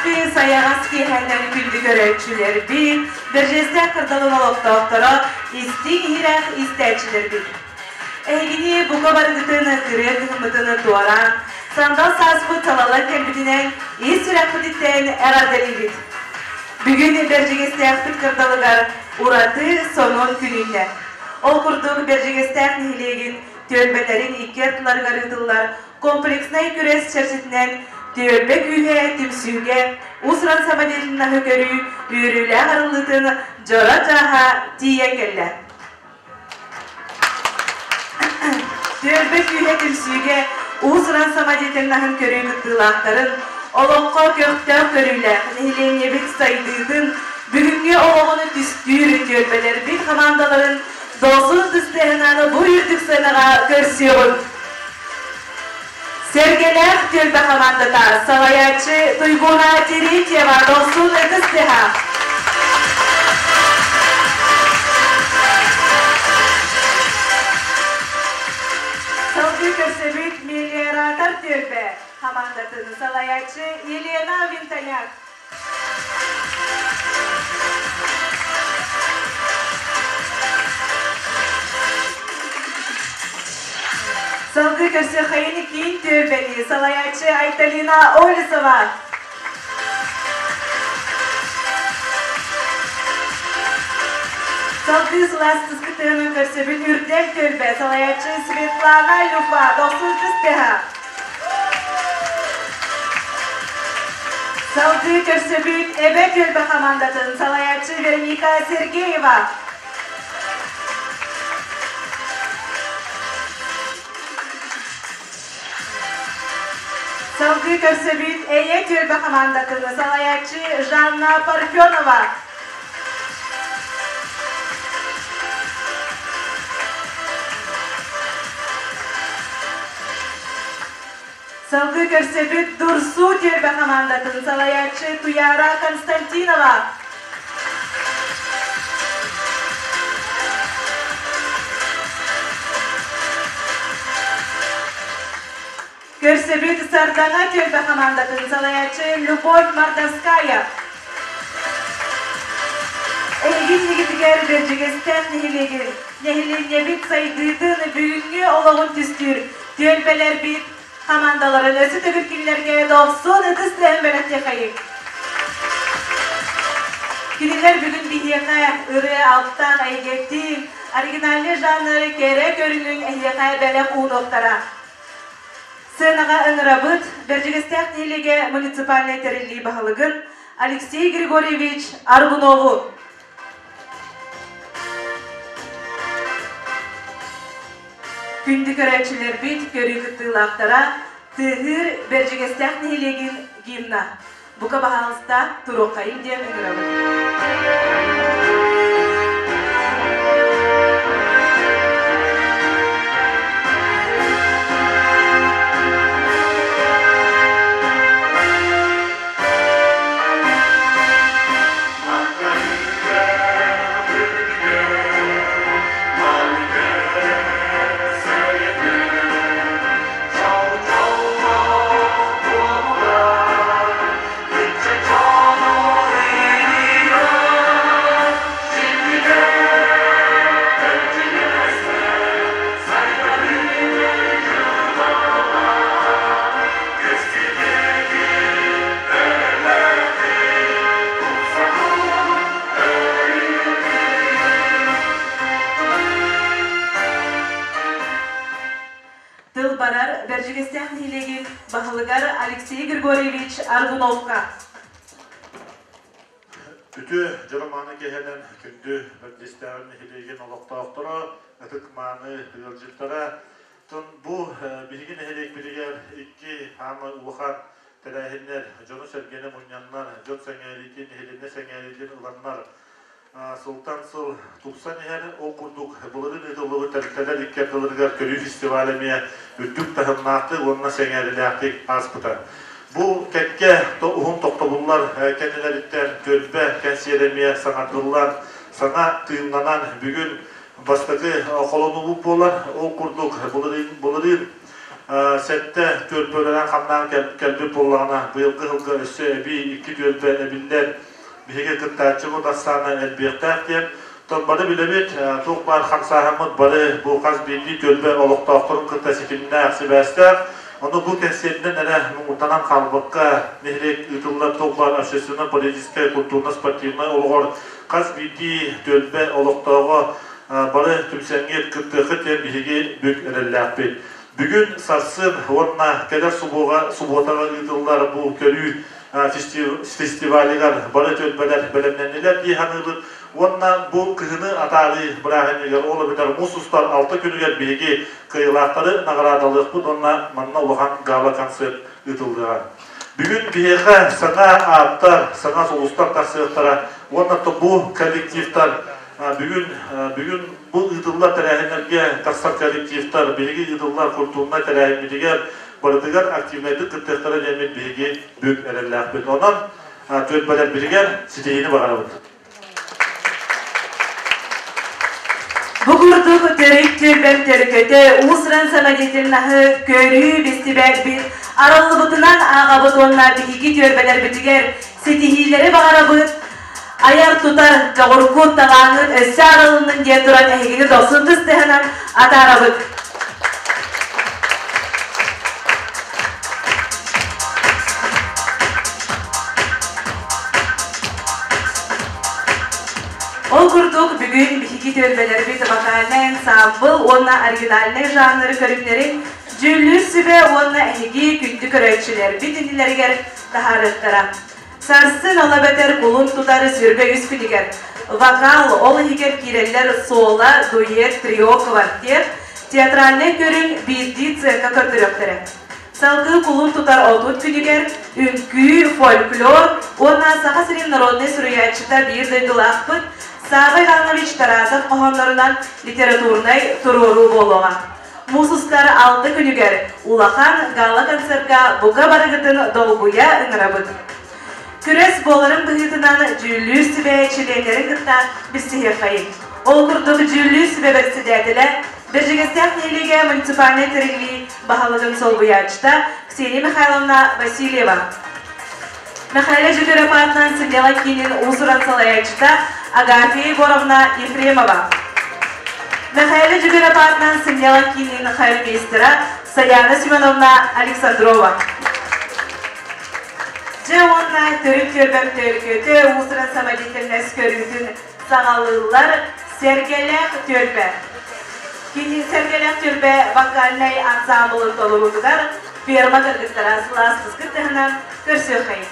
Сааскы сайаҕас киэһэнэн күндү көрөөччүлэрбит, Бэрдьигэстээх кырдалын олохтоохторо, истиҥ-иһирэх истээччилэрбит. Эһигини бука барыгытын кырыа кыһыммытын туораан, сандал сааспыт салаллан кэлбитинэн ис сүрэхпититтэн эҕэрдэлиибит. Бүгүн Бэрдьигэстээхпит кырдалыгар ураты сонун күнүннэ. Ол курдук Бэрдьигэстээх нэһилиэгин түөлбэлэрин икки ардыларыгар ыытыллар комплекснай күрэс чэрчитинэн түөлбэ күүһэ түмсүүгэ уус-уран самодеятельноһы көрүү үөрүүлээх арыллыытын дьоро чааһа тиийэн кэллэ. Түөлбэ күүһэ түмсүүгэ уус-уран самодеятельноһын көрүү кыттыылаахтарын, олоххо көхтөөх көрүүлээх нэһилиэнньэбит сайдыытын, бүгүҥҥү олоҕун түстүүр түөлбэлэрбит хамаандаларын Досун ытыс тыаһынан бу үрдүк сыанаҕа көрсүөҕүҥ. Сэргэлээх түөлбэ хамаандата салайааччы Туйгуна Терентьева Дохсун ытыс тыаһа. Салгыы көрсөбүт мелиоратор түөлбэ хамаандатын салайааччы Елена Винтоняк. Салгыы көрсүөххэйин киин түөлбэни салайааччы Айталина Олесова. Салгыы сылаас кыскытыаны көрсөбүт Үрдэл түөлбэ салайааччы Светлана Люфа дохсун кыстыһа. Салгыы көрсөбүт Эбэ түөлбэ хамаандатын салайааччы Вероника Сергеева. Салгыы көрсөбүт Эйэ түөлбэ хамаандатын салайааччы Жанна Парфенова. Салгыы көрсөбүт Дурсуу түөлбэ хамаандатын салайааччы Туяра Константинова. Көрсөбүт Сардаҥа түөлбэ хамаандатын салайааччы Любовь Мордовская. Эһиги иннигитигэр Бэрдьигэстээх нэһилиэгин, нэһилиэнньэбит сайдыытын, бүгүҥҥү олоҕун түстүүр түөлбэлэрбит хамаандаларын өссө төгүл кинилэргэ дохсун ытыс тыаһын бэлэхтиэхэйиҥ. Кинилэр бүгүн биһиэхэ ырыа алыптаах эйгэтин, оригинальнай жанры кэрэ көрүҥүн эһиэхэ бэлэх уунуохтара. Сценаҕа ыҥырабыт Бэрдьигэстээх нэһилиэгэ муниципальнай тэриллии баһылыгын Алексей Григорьевич Аргунову. Күндү көрөөччүлэрбит, көрүү кыттыылаахтара, тыаһыыр Бэрдьигэстээх нэһилиэгин гимна. Бука баһаалыста туруоххайыҥ диэн ыҥырабыт. Тыл барар Бэрдьигэстээх нэһилиэгин баһылыгар Алексей Григорьевич Аргуновка. Үтүө дьоро-мааны киэһэнэн күндү Бэрдьигэстээҕин нэһилиэгин олохтоохторо, ытык-мааны ыалдьыттара. Бу биһиги нэһилиэкпитигэр икки хаамай улахан тэрээһиннэр дьону-сэргэни мунньаннар, дьон сэҥээриитин, нэһилиэнньэ сэҥээриитин ыланнар сылтан сыл тупсан иһэр. Ол курдук былырыын ыытыллыбыт тэрилтэлэр икки ардыларыгар көрүү фестиваля эмиэ үрдүк таһымнаахтык уонна сэҥээриилээхтик ааспыта. Бу кэккэ уһун тохтобуллар кэннилэриттэн түөлбэ кэнсиэрэ эмиэ саҥардыллан, саҥа тыыннанан бүгүн бастакы холонуубут буолар. Ол курдук былырыын Сэттэ түөлбэлэрэн хамнаан кэлбит буоллаҕына, быйылгы сылга өссө эбии икки түөлбэ эбиллэн, биһиги кыттааччыбыт ахсаана элбиэхтээх диэн. Оттон бары билэбит, туох баар хамсааһыммыт бары бу хас биирдии түөлбэ олохтоохторун кытта ситимнээх, сибээстээх. Ону бу кэнсиэринэн эрэ муҥурданан хаалбакка, нэһилиэк ыытыллар туох баар общественно-политическай, культурно-спортивнай олоҕор хас биирдии түөлбэ олохтооҕо бары түмсэҥҥит кыттыаххыт диэн биһиги бүк эрэллээхпит. Бүгүн сарсын уонна кэлэр субуоға субуотаҕа ыытыллар бу көрүү фестивалыгар бары түөлбэлэр бэлэмнэннилэр дии саныыбыт. Уонна бу кыһыны атаарыы бырааһынньыгар, ол эбэтэр муус устар алта күнүгэр биһиги кыайыылаахтары наҕараадалыахпыт уонна манна улахан гала-концерт ыытыллыаҕа. Бүгүн биһиэхэ саҥа ааттар, саҥа сулустар тахсыахтара уонна бу коллективтар бүгүн бүгүн бу ыытыллар тэрээһиннэргэ тахсар коллективтар биһиги ыытыллар культурнай тэрээһиммитигэр барытыгар активнайдык кыттыахтара диэммит биһиги бүк эрэллээхпит. Онон түөлбэлэрбитигэр ситиһиини баҕарабыт. Бу курдук төрүт түөлбэм төрүкөтө уус-уран самодеятельноһы көрүү бэстибээлбит арыллыбытынан ааҕабыт уонна биһиги түөлбэлэрбитигэр ситиһиилэри баҕарабыт. Айар-тутар дьоҕургут талааҥҥыт өссө арылыннын диэн туран эһигини дохсун тыстыһынан атаарабыт. Ол курдук бүгүн биһиги түөлбэлэрбит вокальнай ансамбл уонна оригинальнай жанры көрүҥнэрин дьүүллүүр сүбэ уонна эһиги күндү көрөөччүлэрбит иннилэригэр таһаарыахтара. Сарсын ол эбэтэр кулун тутар сүргэ үс күнүгэр вокал, ол иһигэр киирэллэр соло, дуэт, трио, квартет, театральнай көрүҥ биирдии сценка көрдөрүөхтэрэ. Салгыы кулун тутар 30 күнүгэр үҥкүү, фольклор уонна Саха сирин народнай суруйааччыта биир дойдулаахпыт Савва Иванович Тарасов хоһооннорунан литературнай туруоруу буолуоҕа. Муус устар алта күнүгэр улахан гала-концерка бука барыгытын долгуйа ыҥырабыт. Күрэс буоларын быһыытынан дьүүллүүр сүбэ чилиэннэрин кытта билсиһиэххэйиҥ. Ол курдук дьүүллүүр сүбэ бэрэссэдээтэлэ Бэрдьигэстээх нэһилиэгэ муниципальнай тэриллии баһылыгын солбуйааччыта Ксения Михайловна Васильева. Михаил Дьөгүөрэп аатынан сынньалаҥ киинин уус-уран салайааччыта Агафья Егоровна Ефремова. Михаил Дьөгүөрэп аатынан сынньалаҥ киинин хормейстера Саяна Семеновна Александрова. Дьэ уонна төрүт түөлбэм төлкөтө уус-уран самодеятельность көрүүтүн саҕалыыллар Сэргэлээх түөлбэ. Кини Сэргэлээх түөлбэ вокальнай ансаамбылын толоруутугар ферма кыргыттара сылаас кыттыһынан көрсүөххэйиҥ.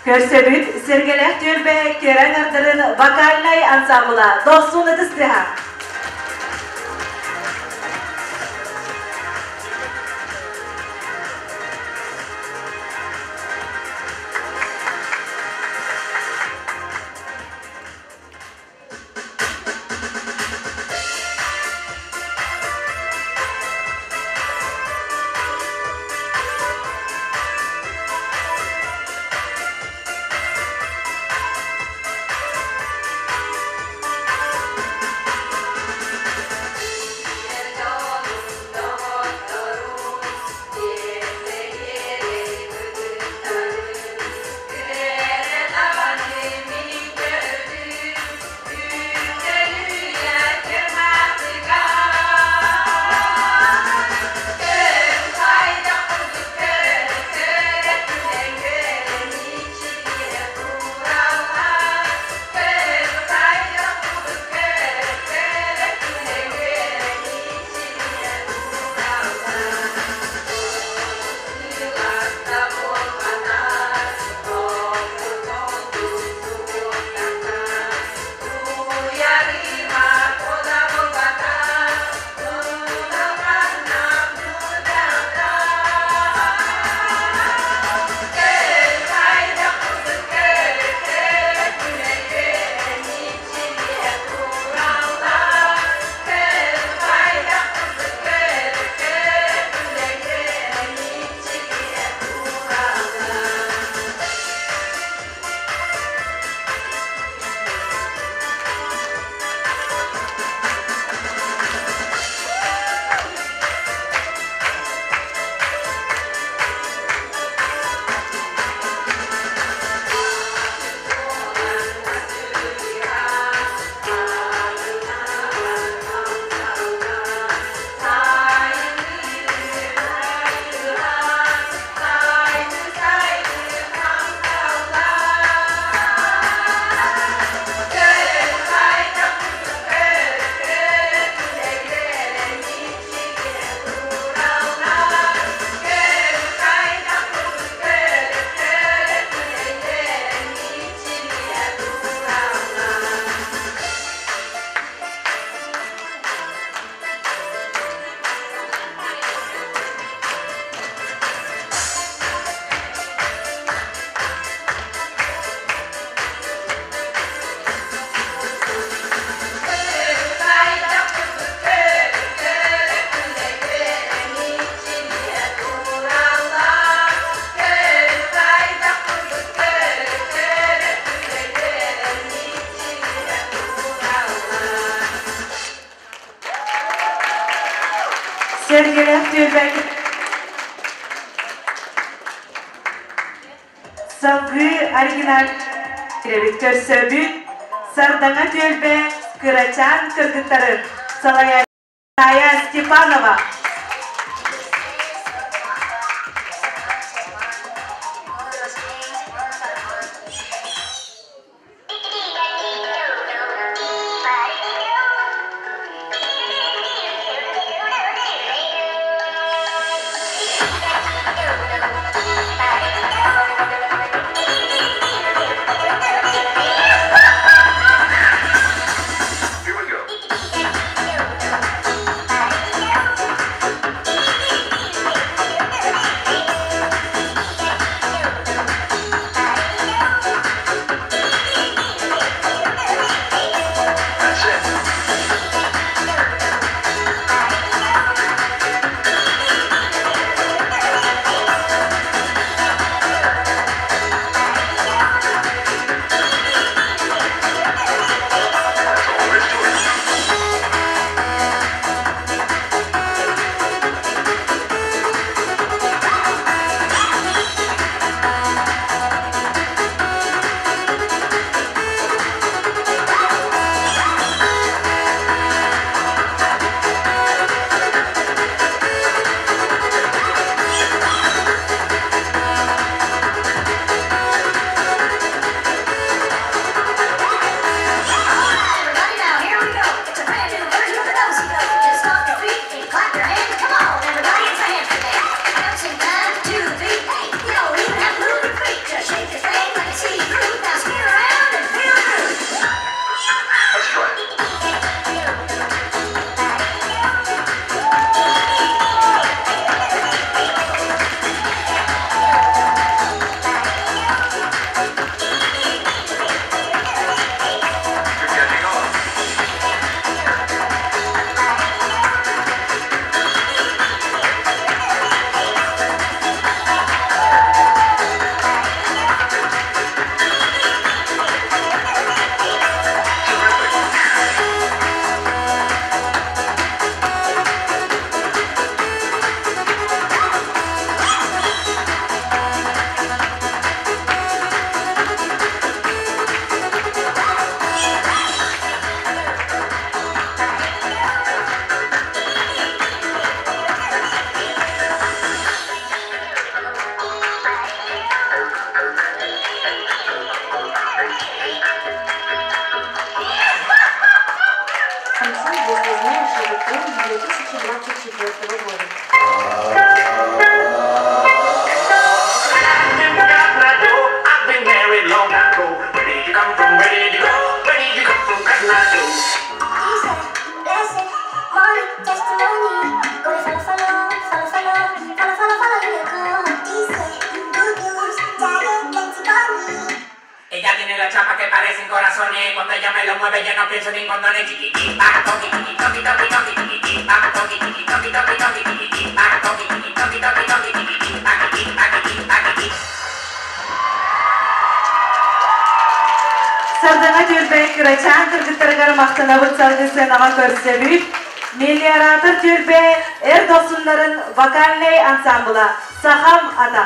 Көрсөбүт Сэргэлээх түөлбэ кэрэ аҥардарын вокальнай ансамбла Дохсун ытыс тыаһа. Сэргэлээх түөлбэ Салгыы оригинал кирэбит көрсөбүт Сардаҥа түөлбэ кырачаан кыргыттарын салайааччы Тая Степанова. Танцуй, если знаешь этот трек 2024 года. I've been married long ago. Where did you come from? Where did you go? Where did you come from? Cotton Eye Joe. Blessed, money, testimony. Go follow, follow, follow, follow, follow, follow, follow you go. Dice, good news, giant, plenty money. Ella tiene la chapa que parecen corazones. Cuando ella me lo mueve, yo no pienso ni en condones. Chiquitín, pa, toqui, tiqui, toqui, toqui, toqui, chiquitín, pa, toqui, tiqui, toqui, toqui, toqui, chiquitín, pa, toqui, tiqui, toqui, toqui, toqui, chiquitín, pa, tiqui, pa, tiqui, pa, tiqui. Сардаҥа түөлбэ кырачаан кыргыттарыгар махтанабыт салгыы сыанаҕа көрсөбүт. Мелиоратор түөлбэ эр дохсуннарын вокальнай ансамбла Сахам Ата.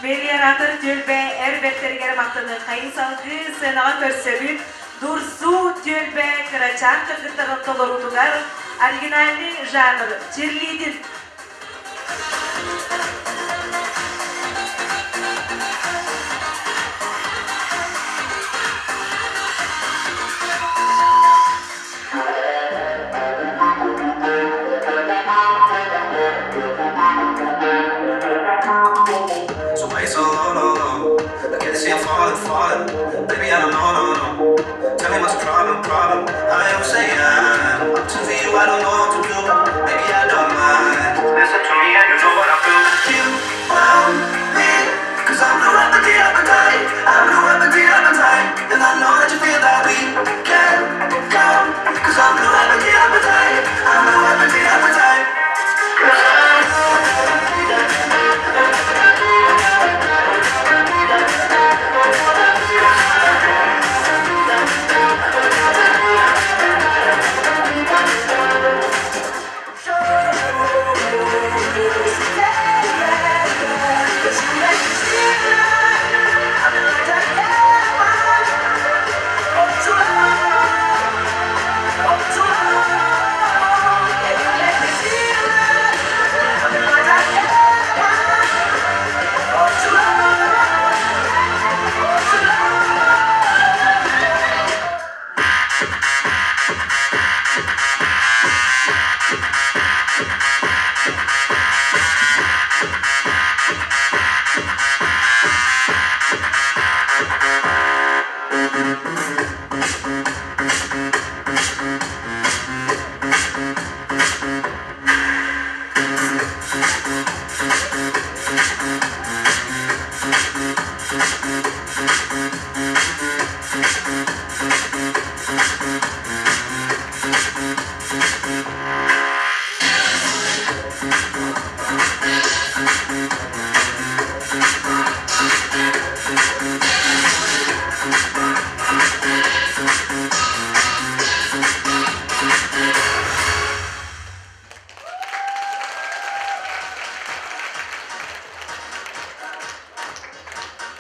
Мелиоратор түөлбэ эр бэртэригэр махтаныаххайын салгыы сценаҕа көрсөбүт Дурсуу түөлбэ кырачаан кыргыттарын толоруутугар оригинальный жанр черлидинг. So why you so low, low, low? I can't see I'm falling, falling. Baby, I don't know, no, no. Tell me what's the problem, problem. I am saying I'm too for you, I don't know what to do. Baby, I don't mind. Listen to me and you know what I feel. You want me, 'cause I'm blue at the appetite. I'm blue at the appetite. And I know that you feel that we can go. 'Cause I'm blue at the appetite. I'm blue at the appetite. 'Cause I'm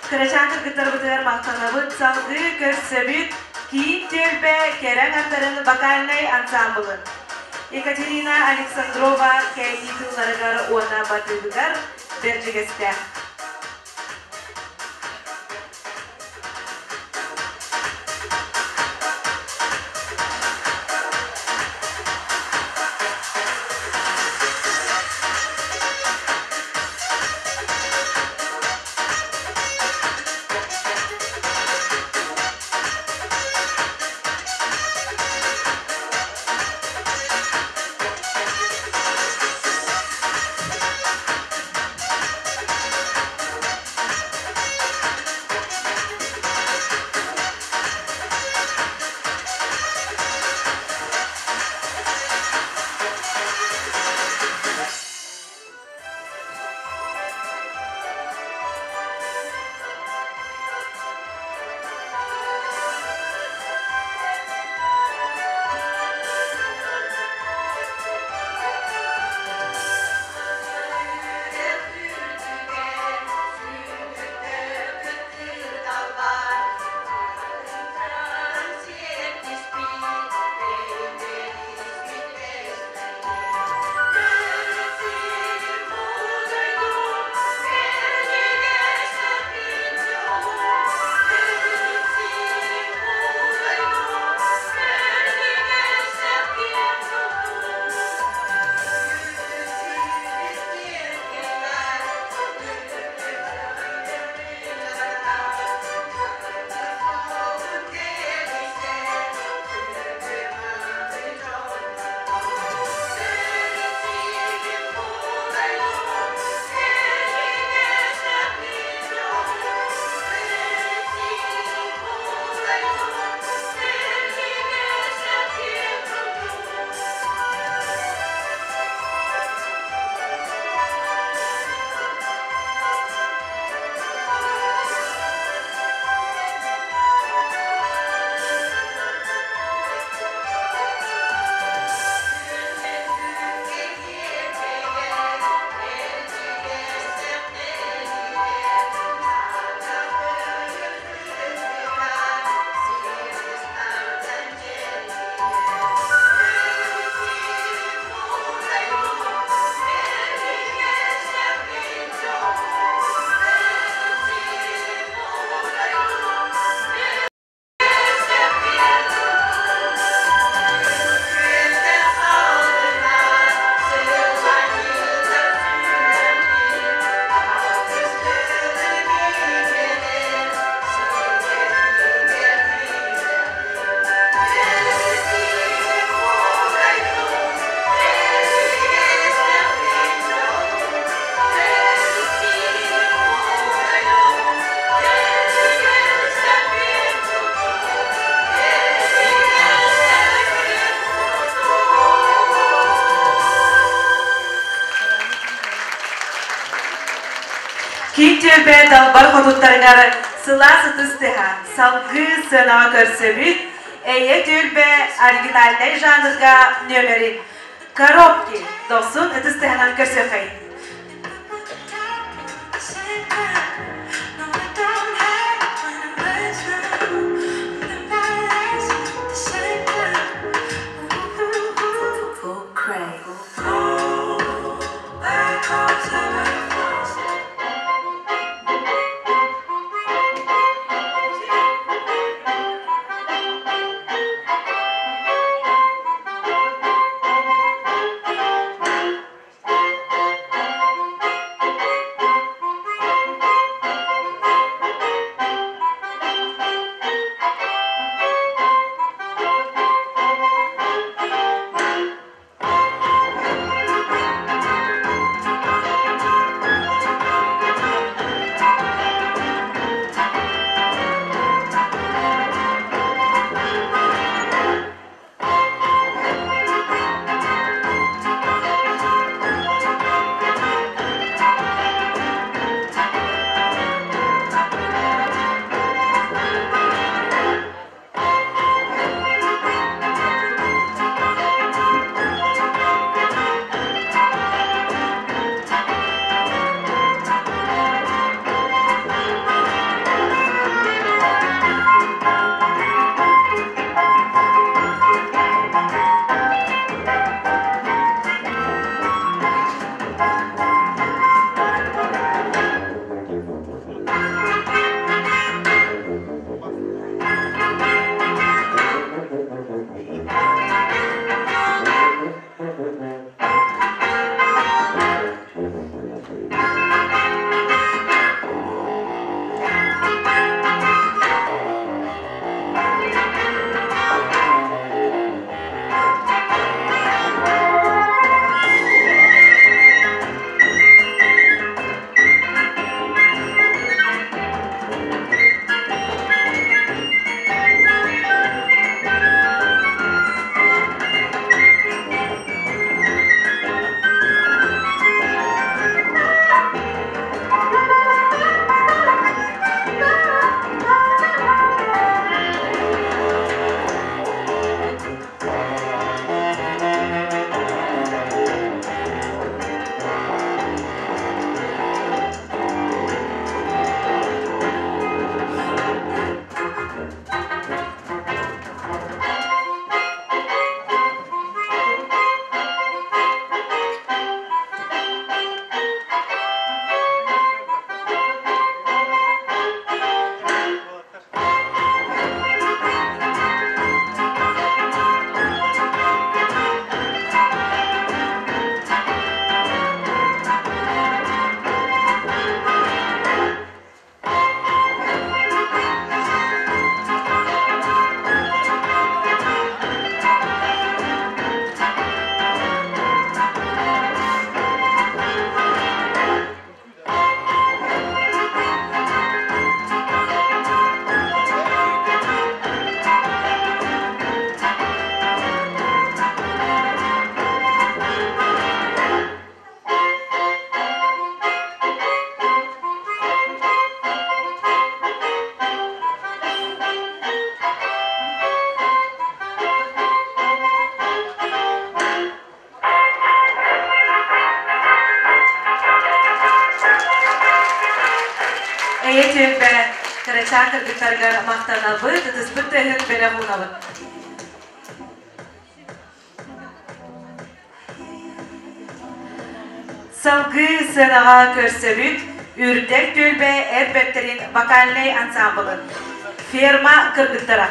Кырачаан кыргыттарбытыгар махтанабыт, салгыы көрсөбүт Киин түөлбэ кэрэҥ аттарын вокальнай ансаамбылын. Екатерина Александрова кээтии тылларыгар уонна матыыбыгар Бэрдьигэстээх. түөлбэ далбар хотуттарыгар сылаас ытыс тыаһа, салгыы сыанаҕа көрсөбүт Эйэ түөлбэ оригинальнай жанрга нүөмэрин Коробки дохсун ытыс тыаһынан көрсүөххэйин. Эйэ түөлбэ кырачаан кыргыттарыгар махтанабыт, ытыспыт тыаһын бэлэх уунабыт. Салгыы сыанаҕа көрсөбүт Үрдэл түөлбэ эр бэртэрин вокальнай ансаамбылын Ферма кыргыттара.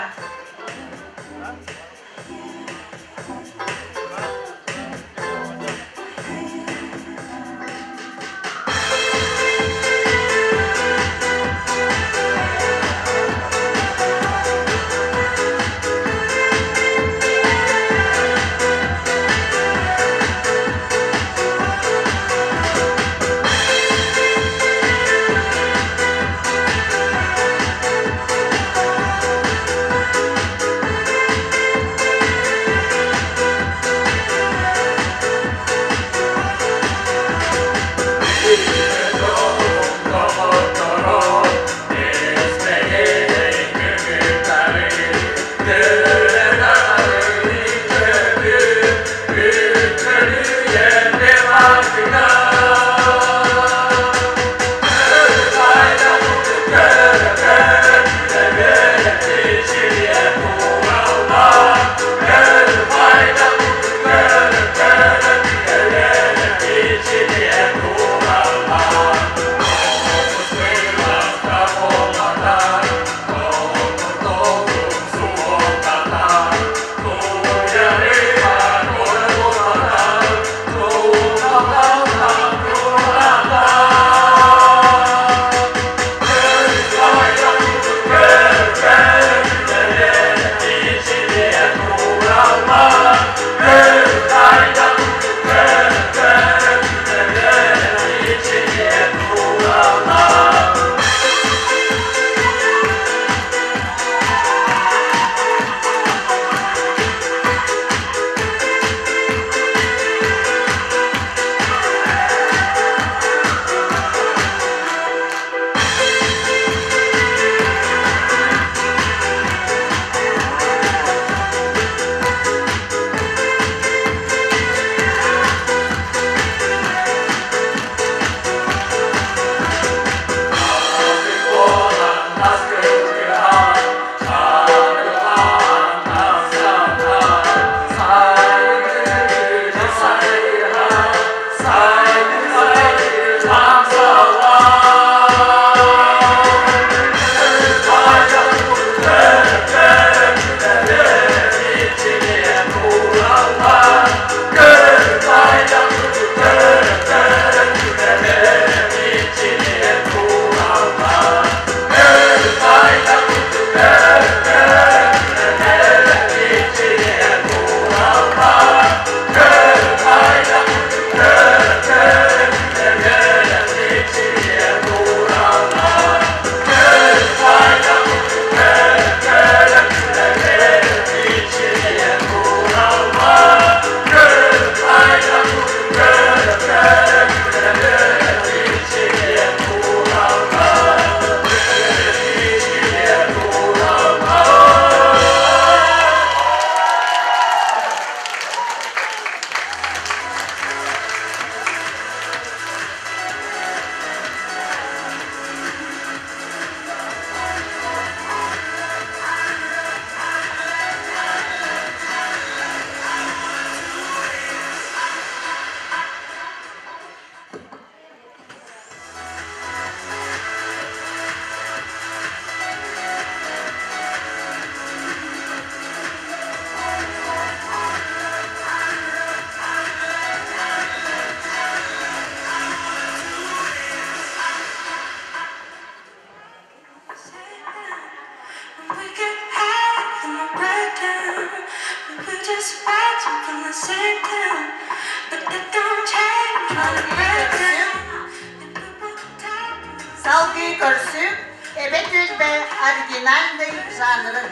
оригинальнай жанрын.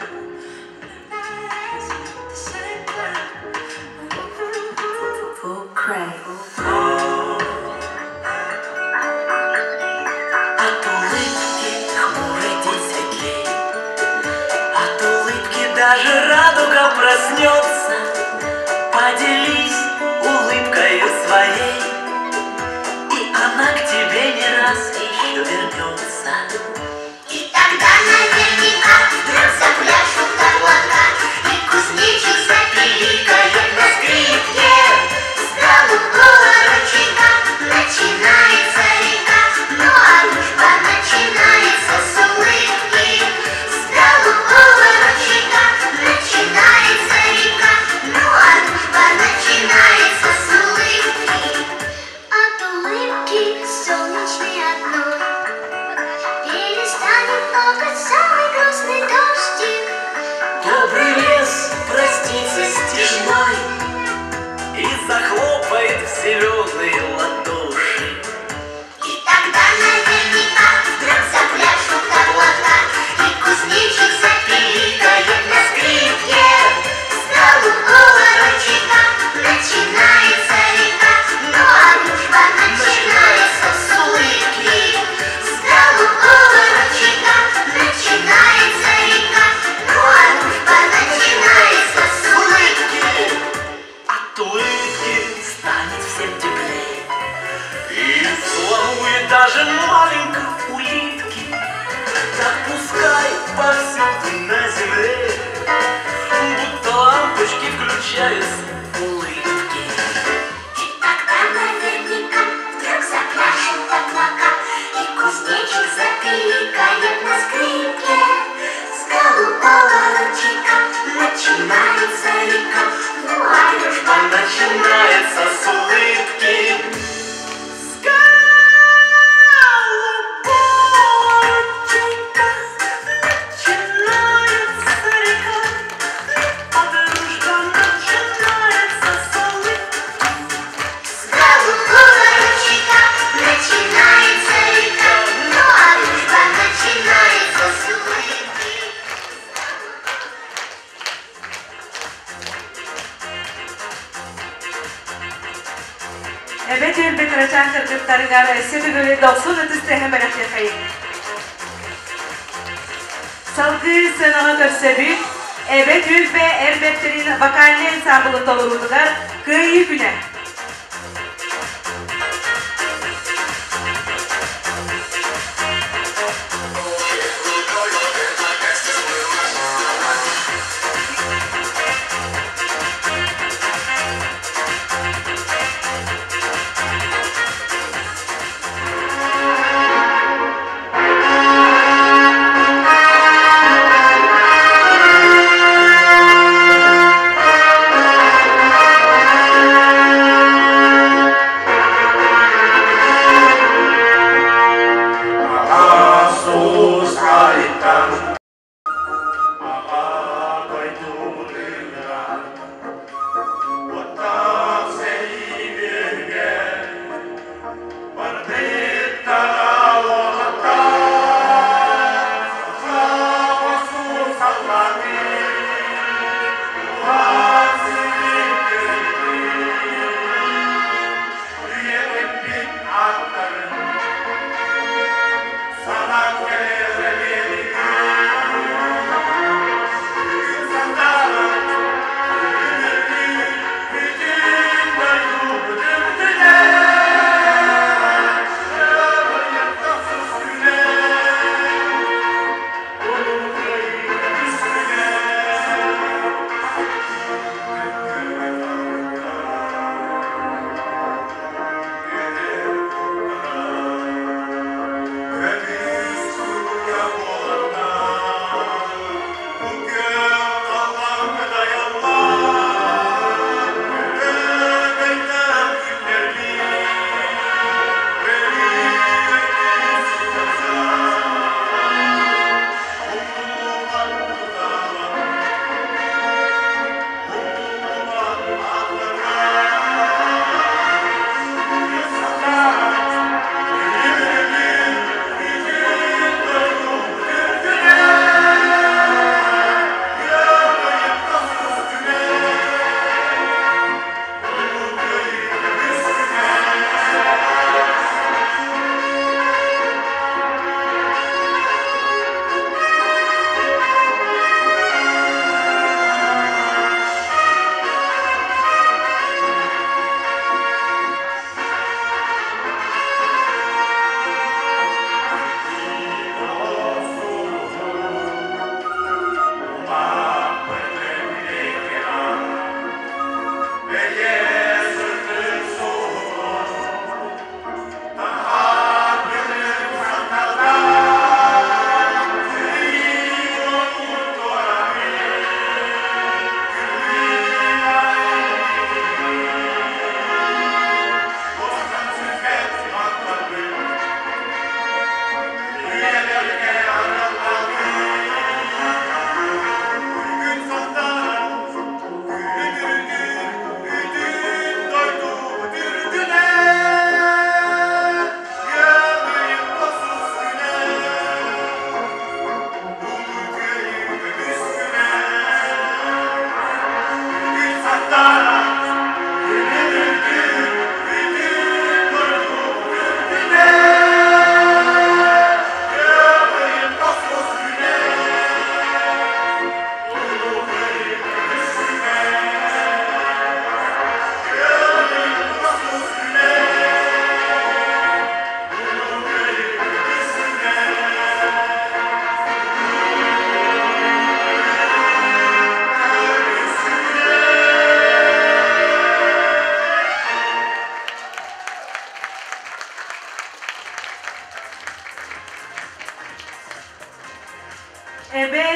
От улыбки хмурый день светлей, От улыбки даже радуга проснется. Поделись улыбкою своей, И она к тебе не раз еще вернется. И тогда наверняка вдруг запляшут облака, И кузнечик запиликает на скрипке. С голубого ручейка начинается река, Ну а дружба начинается с улыбки. С голубого ручейка начинается река, Ну а дружба начинается с улыбки. От улыбки солнечной одной перестанет плакать самый грустный дождик. Добрый лес простится стежной И захлопает в зеленые ладоши. И тогда наверняка вдруг запляшут облака, И кузнечик запиликает на скрипке. С голубого ручейка начинается река, Ну а дружба начинается с улыбки. С голубого ручейка начинается река, Ну а дружба начинается с улыбки. От улыбки станет всем теплей И взволнует даже маленькой улитки. Так пускай повсюду на земле Будто лампочки включаются улыбки. И тогда наверняка вдруг запляшут облака, И кузнечик запиликает на скрипке. С голубого ручейка начинается река, Ну а дружба начинается с улыбки. С голубого ручейка начинается река, а дружба начинается с улыбки. С голубого ручейка начинается река, Ну а дружба начинается с улыбки. Эбэ түөлбэ кырачаан кыргыттарыгар өссө төгүл дохсун ытыс тыаһын бэлэхтиэхэйиҥ. Салгыы сыанаҕа көрсөбүт Эбэ түөлбэ эр бэртэрин вокальнай ансаамбылын толоруутугар Кыайыы күнэ.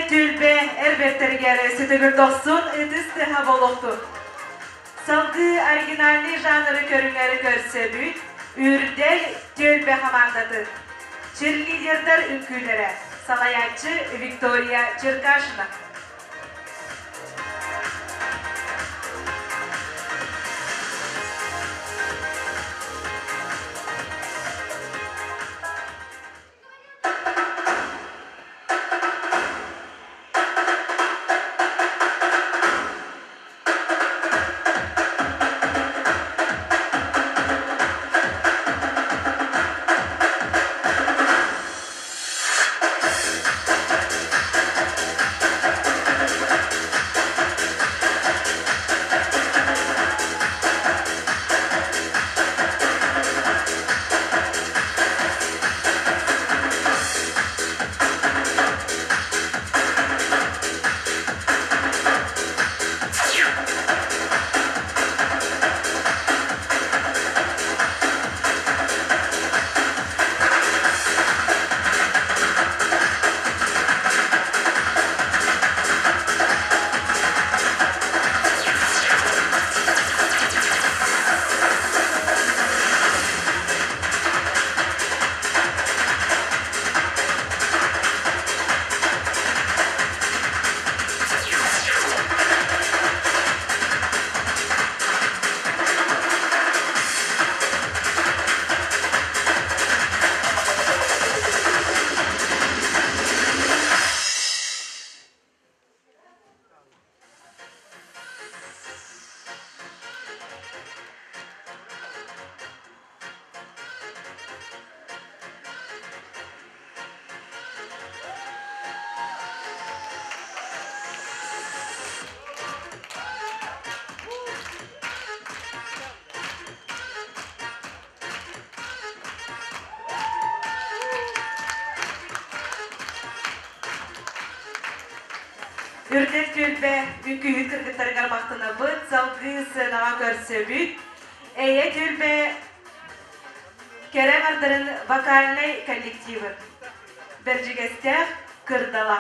түөлбэ эр бэртэригэр сөтөгөр дохсун ытыс тыаһа буолуохтун. Салгыы оригинальный жанры көрүҥэри көрсөбүт Үрдэл түөлбэ хамаандатын черлидердар үҥкүүлэрэ салайааччы Виктория Черкашина. Үрдэл түөлбэ үҥкүүһүт кыргыттарыгар махтанабыт, салгыы сценаҕа көрсөбүт. Эйэ түөлбэ кэрэ аҥардарын вокальнай коллективын Бэрдьигэстээх Кырдала.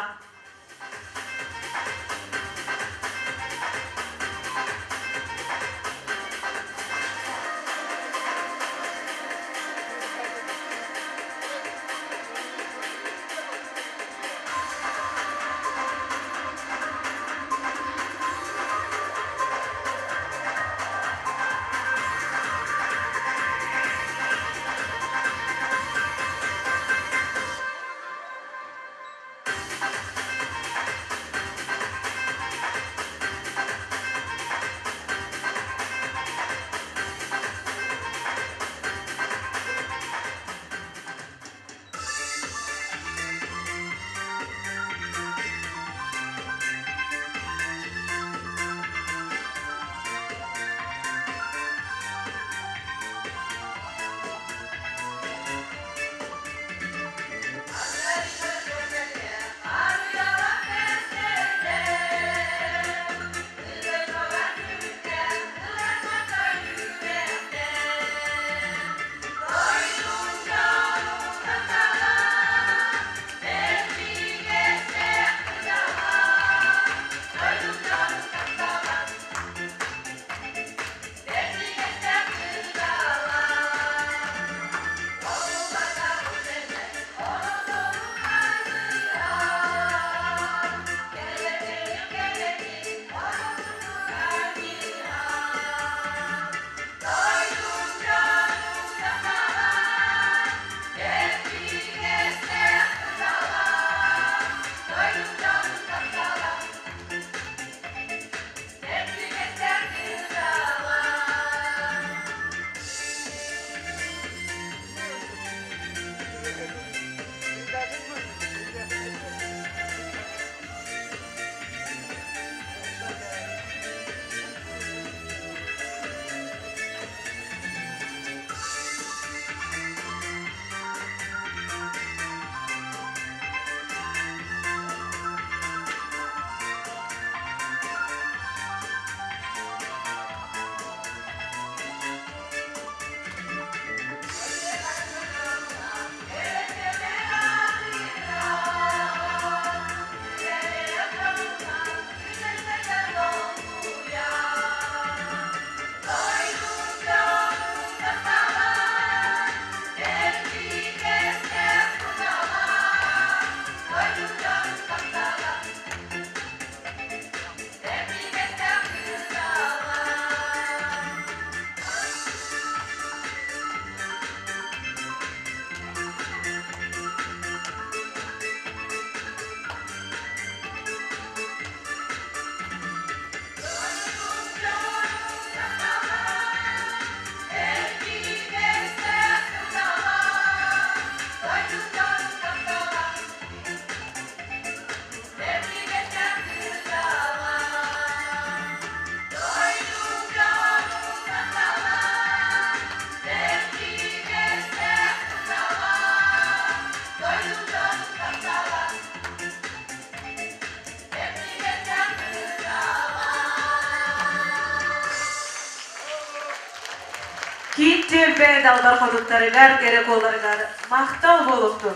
Киин түөлбэ далбар хотуттарыгар, кэрэ куоларыгар махтал буолуохтун!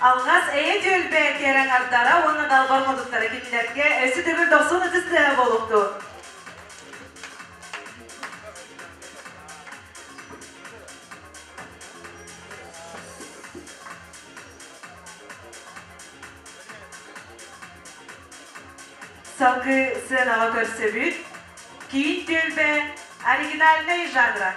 Алҕас эйэ түөлбэ кэрэ аҥардара уонна далбар хотуттара кинилэргэ өссө төгүл дохсун ытыс тыаһа буолуохтун! Салгыы сыанаҕа көрсөбүт Киин түөлбэ оригинальнай жанра.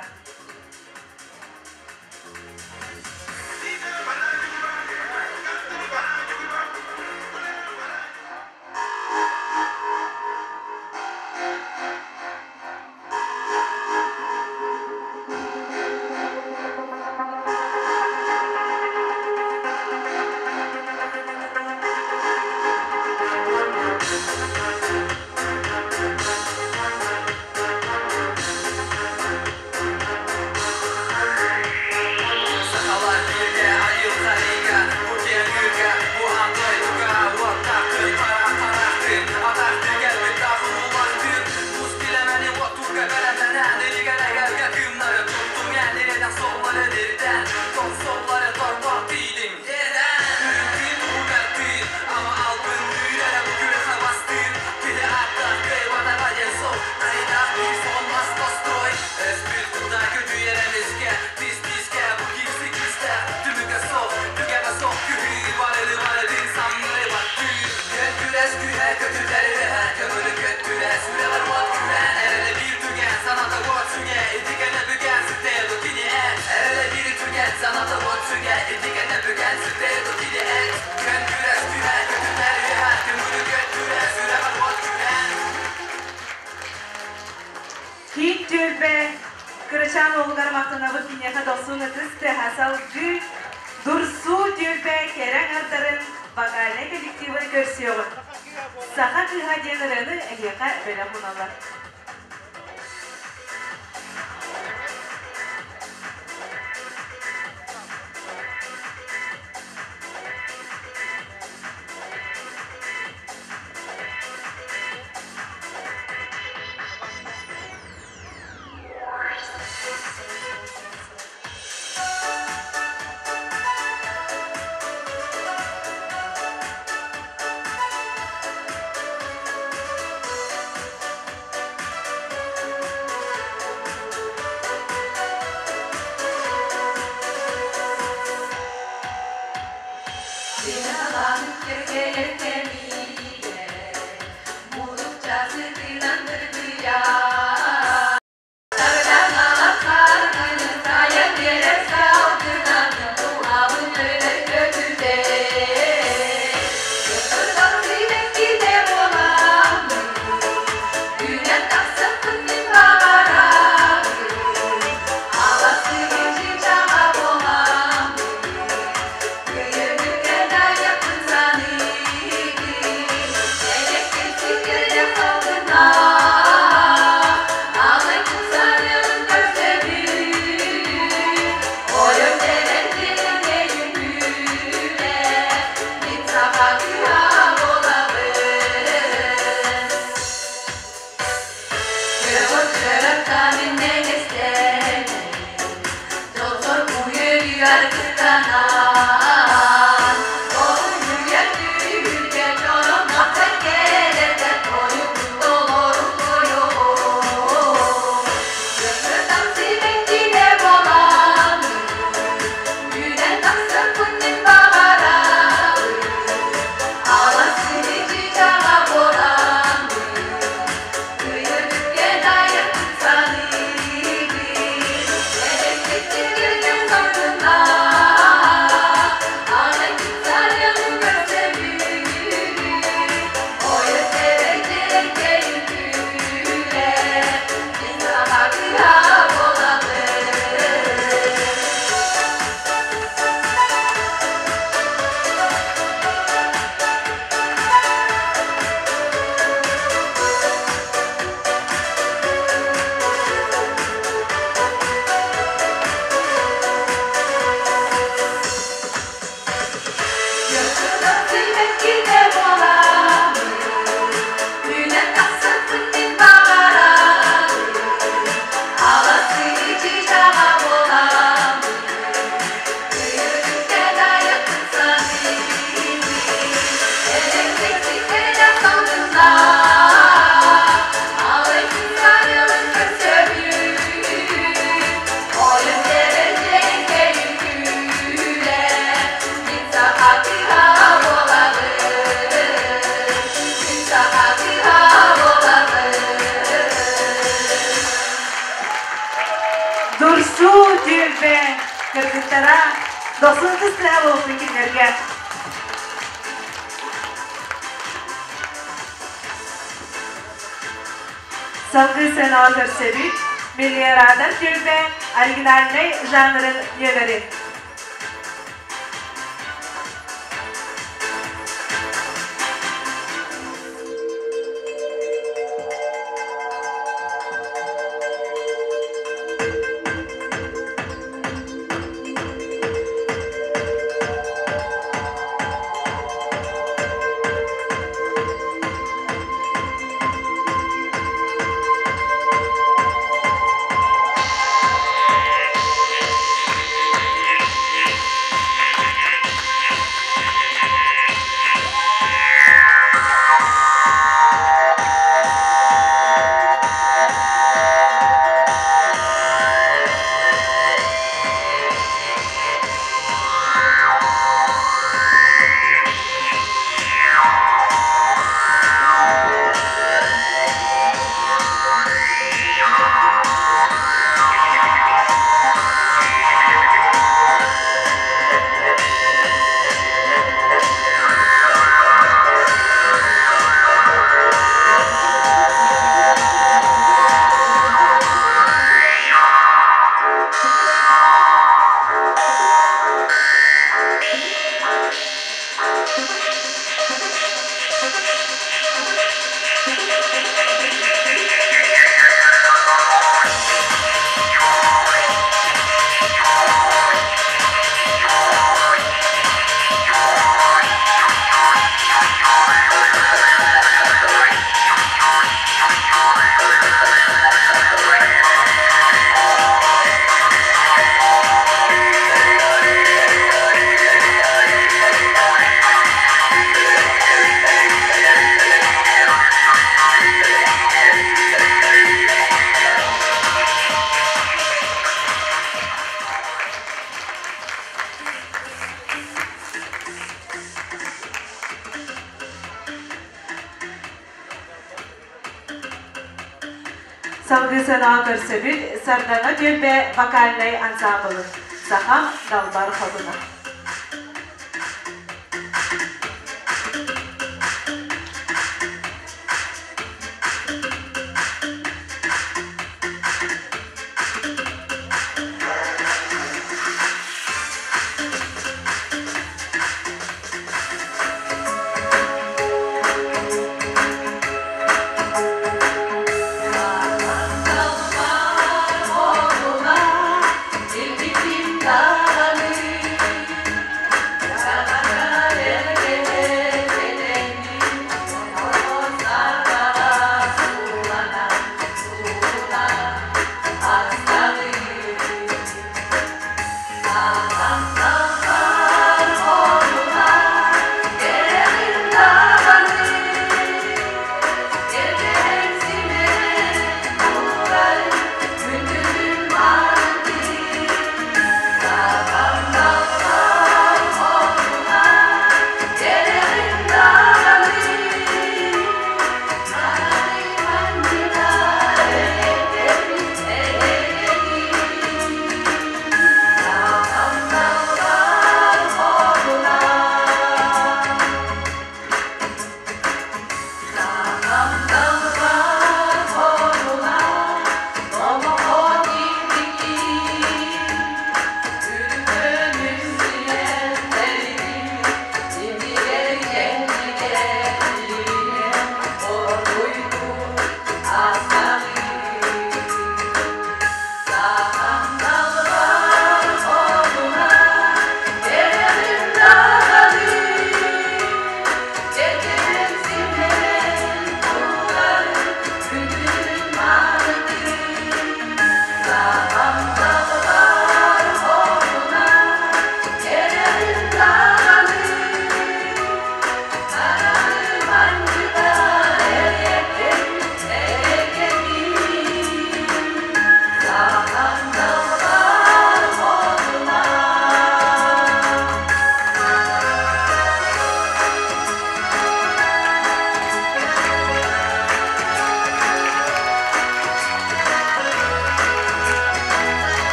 Сахалар бииргэ айылҕарыыга, бу киэҥ ыырга, бу аан дойдуга уоттаахтын, хара харахтын, атахтыы кэлбит таһымуулахтын, тус билэмэни уоттуурга бэлэмнэнэн, илигэр эгэлгэ кыымнары туттуҥ эн, ирэдэх суоллары ирдэн, тоҥсоллары торбох тиийдиҥ, иэдээн, үрүҥ тыын уһугар тыын, ама албынныыр эрэ бу күрэхэ бастыыр, киһи ааттаах кыайбатаҕа диэн суох, хайдах биир соһуммас тостой, өспүт кута көтүйэр эмискэ, тис-тискэ бу киирси күүстээх, түмүгэ суох, түгэҕэ суох күһүү, барыны барытын самнары баттыыр. Күөн күрэс күһэ көтүтэр үөһэ, көҥүлү көттүрэ, сүрэҕэр уот күрээн, эрэлэ биир түгэн, саната уот сүгэ, ити кэнэ бүгэн сүтэ кини эн. Эрэлэ биир түгэн, саната уот сүгэ, ити кэнэ бүгэн сүтэ кини эн. Күөн күрэс күһэ көтүтэр үөһэ, көҥүлү көттүрэ, сүрэҕэр уот күрээн. Киин түөлбэ кырачаан уолугар махтанабыт киниэхэ дохсун ытыс тыаһа салгыы Дурсуу түөлбэ кэрэ аҥардарын вокальнай коллективын көрсүөҕүн. Саха кыыһа диэн ырыаны эһиэхэ бэлэх уналлар. Кыргыттара дохсун тыстыһа буолсун кинилэргэ. Салгыы сыанаҕа көрсөбүт Мелиоратор түөлбэ оригинальнай жанрын нүөмэрин. Салгыы сыанаҕа көрсөбүт Сардана түөлбэ вокальнай ансаамбылын Сахам Далбар Хотуна.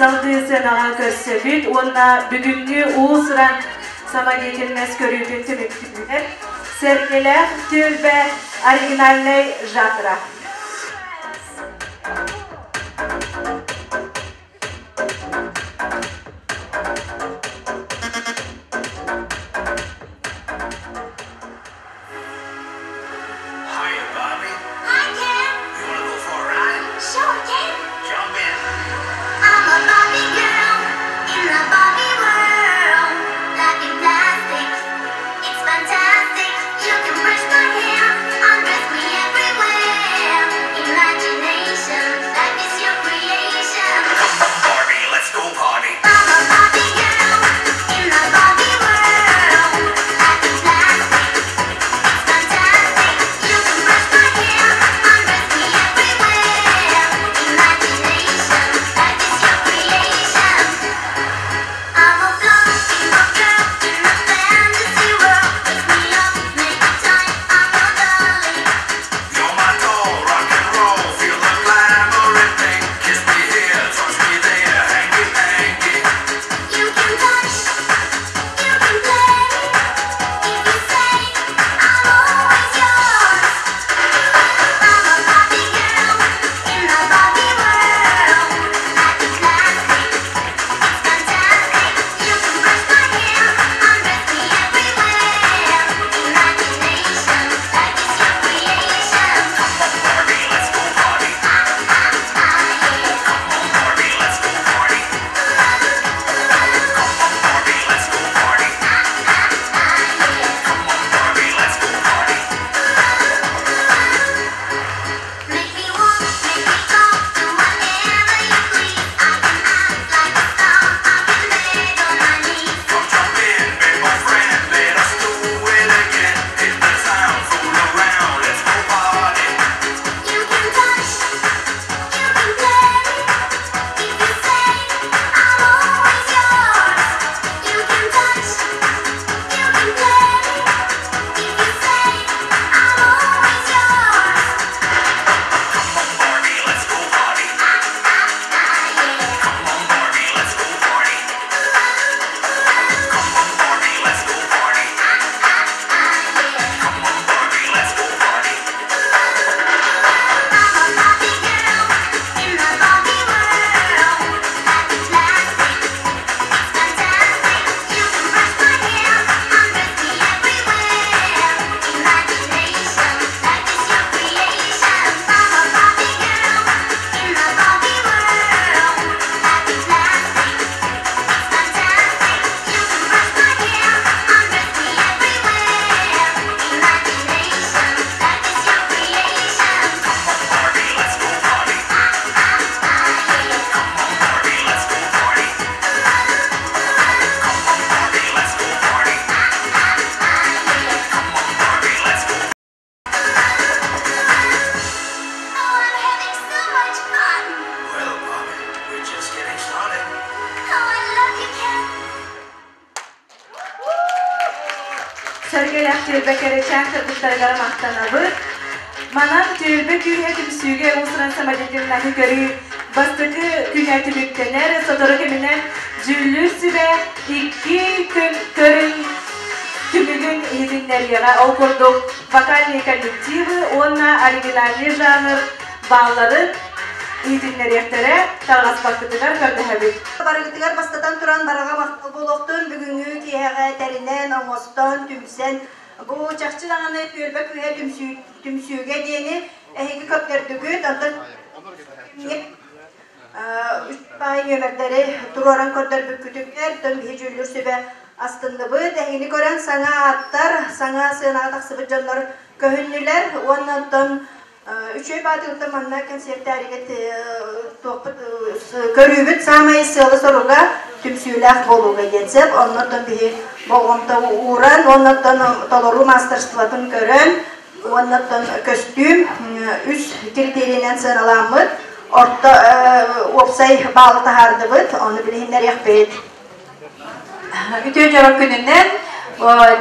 Салгыы сыанаҕа көрсөбүт уонна бүгүҥҥү уус-уран самодеятельность көрүүтүн түмүктүүр Сэргэлээх түөлбэ оригинальнай жанра. Hiya, Bobby. Hi, Ken. You wanna go for a ride? Sure, Ken. Jump in. I'm a Barbie girl in the Barbie world. Life in plastic, it's fantastic. You can brush my hair, undress me everywhere. Imagination, life is your creation. Come on, Barbie, let's go party. I'm a Barbie girl in the Barbie world. Life in plastic, it's fantastic. You can brush my hair, undress me everywhere. Imagination, life is your creation. I'm a floating girl in the fantasy world. Wake me up, make it time. I'm a dolly. You're my doll, rock and roll, feel the glamour and pink. Kiss me here, touch me there, hanky panky. You can touch, you can play. If you say I'm always yours. I'm a Barbie girl in the Barbie world. Life is plastic, it's fantastic. You can brush my hair, undress me everywhere. Imagination, life is your creation. Come on, Barbie, let's go party. Come on, Barbie, let's go party. Come on, Barbie, let's go party. Come on, Barbie, let's go party. Make me walk, make me talk, do whatever you please. I can act like a star, I can beg on my knees. Come jump in, be my friend, let us do it again. Hit the town, fool around, let's go party. You can touch, you can play. If you say I'm always yours. You can touch, you can play. If you say I'm always yours. Come on, Barbie, let's go party. Come on, Barbie, let's go party. Come on, Barbie, let's go party. Come on, Barbie, let's go party. I'm a Barbie girl in the Barbie world. Life is plastic, it's fantastic. You can brush my hair, undress me everywhere. Imagination, life is your creation. I'm a Barbie girl in the Barbie world. Life is plastic, it's fantastic. You can brush my hair, undress me everywhere. Imagination, life is your creation. Come on, Barbie, let's go party. Come on, Barbie, let's go party. Come on, Barbie, let's go party. Come on, Barbie, let's go. Oh, I'm having so much fun! Well, Barbie, we're just getting started. Oh, I love you, Ken. Сэргэлээх түөлбэ кэрэчээн кыргыттарыгар махтанабыт. Манан түөлбэ күүһэ түмсүүгэ уус-уран самодеятельноһы көрүү бастакы күнэ түмүктэнэр. Сотору кэминэн дьүүллүүр сүбэ икки күн көрүн түмүгүн иһитиннэриэҕэ. Ол курдук вокальные коллективы уонна оригинальный жанр баалларын иһитиннэриэхтэрэ тарҕаспаккытыгар көрдөһөбүт. Барыгытыгар бастатан туран бараҕа махтал буолуохтун бүгүҥҥү киэһэҕэ тэринэн, оҥостон, түмсэн бу чахчы даҕаны түөлбэ күүһэ түмсүүгэ диэни эһиги көрдөрдүгүт. Онтон үс баай нүөмэрдэри туруоран көрдөрбүккүтүгэр тон биһи дьүүллүүр сүбэ астынныбыт. Эһигини көрөн саҥа ааттар, саҥа сыанаҕа тахсыбыт дьоннор көһүннүлэр уонна онтон үчүгэй баатыгыттан манна кэнсиэртээригит туохпут көрүүбүт саамай сыала-соруга түмсүүлээх буолууга диэн сөп. Оннуттан биһи болҕомто ууран, оннуттан толоруу мастерствотын көрөн, уоннуттан көстүүм үс критерийинэн сыаналаммыт, орто уопсай баалы таһаардыбыт, ону билиһиннэриэхпит. Үтүө дьоро күнүнэн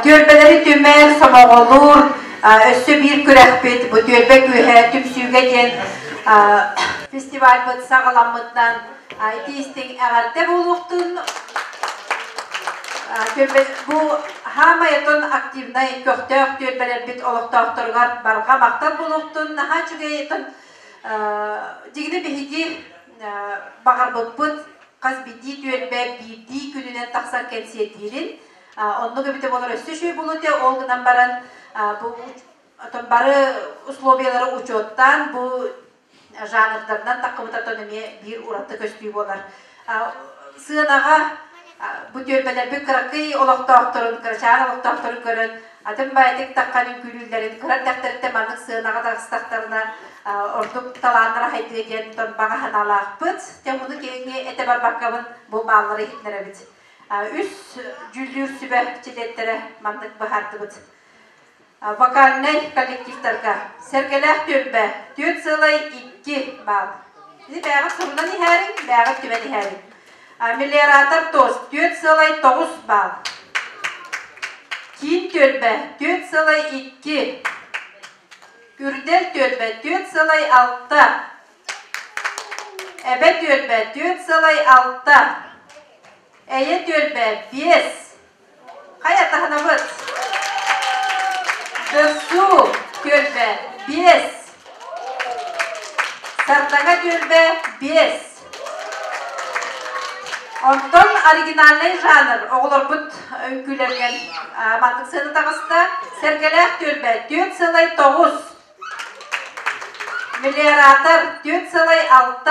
түөлбэлэри түмэр, сомоҕолуур өссө биир күрэхпит бу түөлбэ күүһэ түмсүүгэ диэн Фестивальбыт саҕаламмытынан итии-истиҥ эҕэрдэ буолуохтун. Бу хаамай отон активнай көхтөөх түөлбэлэрбит олохтоохторугар барҕа махтал буолуохтун. Наһаа үчүгэй отон дьигини биһиги баҕарбыппыт хас биирдии түөлбэ биирдии күнүнэн тахсан кэнсиэрдиирин. Оннук эбитэ буолар өссө үчүгэй буолуо этэ. Ол гынан баран бу отон бары условиялары учуоттаан бу жанрдарынан таххыбыт отон эмиэ биир ураты көстүү буолар. Сыанаҕа бу түөлбэлэрбит кыракый олохтоохторун, кырачаан олохтоохторун көрөн, атын баайдык таххан үҥкүүлүүллэрин кыра эрдэхтэриттэн маннык сыанаҕа таҕыстахтарына ордук талааннара хайдыа диэн баҕа санаалаахпыт. Дьэ муну киһиҥҥэ этэ барбаккабын бу бааллары иһитинэрэбит. Үс дьүүллүүр сүбэ чилиэттэрэ маннык быһаардыбыт. Вокальнай коллективтарга Сэргэлээх түөлбэ 4,2 балл. Ити бээҕит сурунан иһээриҥ, бээҕит түмэн иһээриҥ. Мелиоратор ТОС 4,9 балл. Киин түөлбэ 4,2. Үрдэл түөлбэ 4,6. Эбэ түөлбэ 4,6. Эйэ түөлбэ 5. Хайа таһынабыт? Дөрсуу түөлбэ 5. Сардаҥа түөлбэ 5. Онтон оригинальнай жанр оҕолорбут үҥкүүлэригэр маннык сыана таҕыста. Сэргэлээх түөлбэ 4,9. Мелиоратор 4,6.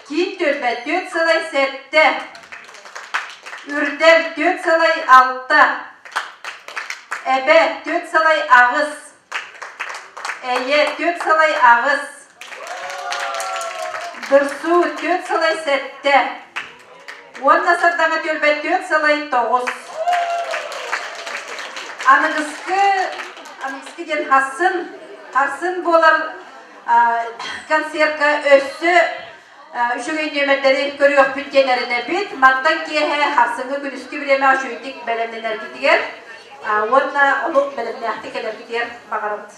Киин түөлбэ 4,7. Үрдэл 4,6. Эбэ 4,8. Эйэ 4,8. Дырсуу 4,7. Уонна Сардаҥа түөлбэ 4,9. Аныгыскы, аныгыскы диэн харсын, харсын буолар концертка өссө үчүгэй нүөмэрдэри көрүөхпүт диэн эрэнэбит. Мантан киэһэ харсыҥҥы күнүскү бириэмэ үчүгэйдик бэлэмнэнэргитигэр уонна олус бэлэмнээхтик кэлэргитигэр баҕарабыт.